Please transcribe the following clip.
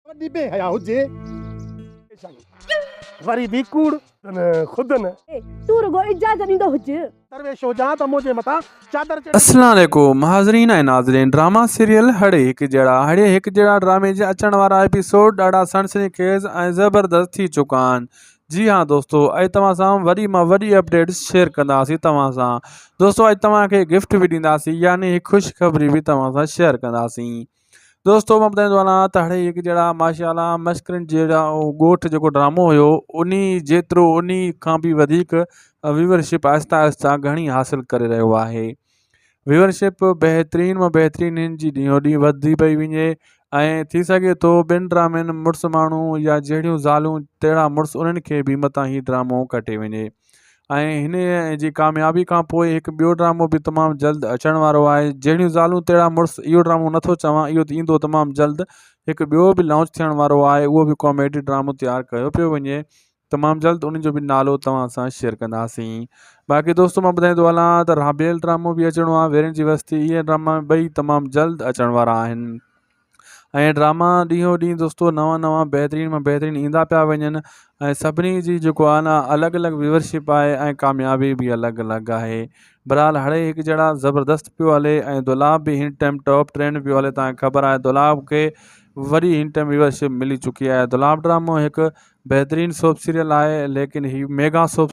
وڏي بي حيا هجي. وري به ڪوڙ. تنهن خود نه. تون رڳو اجازت ڏيندو هج. درويش هجان ته منهنجي مٿان چادر چڙهي. السلام عليڪم حاضرين ۽ ناظرين ڊراما سيريل هڙي هڪ جهڙا هڙي هڪ جهڙا ڊرامي جي اچڻ وارا ايپيسوڊ ڏاڍا سنسني خيز ۽ زبردست ٿي چڪا آهن جي ها دوستو اڄ توهان سان وڏي مان وڏي اپڊيٽس شيئر ڪنداسين توهان سان دوستو اڄ توهان کي گفٽ به ڏينداسين يعني هڪ خوشخبري به توهان سان شيئر ڪنداسين دوستو مان ٻڌائيندو هلان ته هڙئي هڪ جهڙا ماشاء الله مشڪرين جهڙا ڳوٺ جيڪو ڊرامو هيو انهي جيترو انهي کان به وڌيڪ ويورشپ آهستي آهستي گهڻي حاصل ڪري رهيو آهي ويورشپ بهترين مان بهترين هن جي ڏينهون ڏينهن وڌندي پئي وڃي ۽ ٿي سگهي ٿو ٻين ڊرامن مڙس ماڻهو يا جهڙيون زالون تهڙا مڙس انهن کي به متان هي ڊرامو ڪٽي وڃي ۽ هن جي ڪاميابي کان پوء هڪ ٻيو ڊرامو به تمام جلد اچڻ وارو آهي جهڙيون زالون تهڙا مڙس اهو ڊرامو نٿو چوان اهو ته ايندو تمام جلد هڪ ٻيو به لانچ ٿيڻ وارو آهي اهو به ڪاميڊي ڊرامو تيار ڪيو پيو وڃي تمام جلد ان جو به نالو توهان سان شيئر ڪنداسين باقي دوستو مان ٻڌائيندو هلان ته رابيل ڊرامو به اچڻو آهي ويرين جي وستي اهي ڊراما ٻئي تمام جلد اچڻ وارا آهن ۽ ڊراما ڏينهون ڏينهن دوستو نوان نوان بهترين مان بهترين ايندا پيا وڃن ۽ سڀني جي جيڪو آهي نه الڳ الڳ ويورشپ آهي ۽ ڪاميابي به الڳ الڳ آهي بهرحال هڙئي هڪ جهڙا زبردست پيو هلي ۽ دولاب به هن ٽائيم ٽاپ ٽرينڊ پيو هلي تانکي خبر آهي دولاب کي وري هن ٽائيم ويورشپ ملي چڪي آهي دولاب ڊرامو هڪ بهترين سوپ سيريل آهي ليڪن هي ميگا سوپ.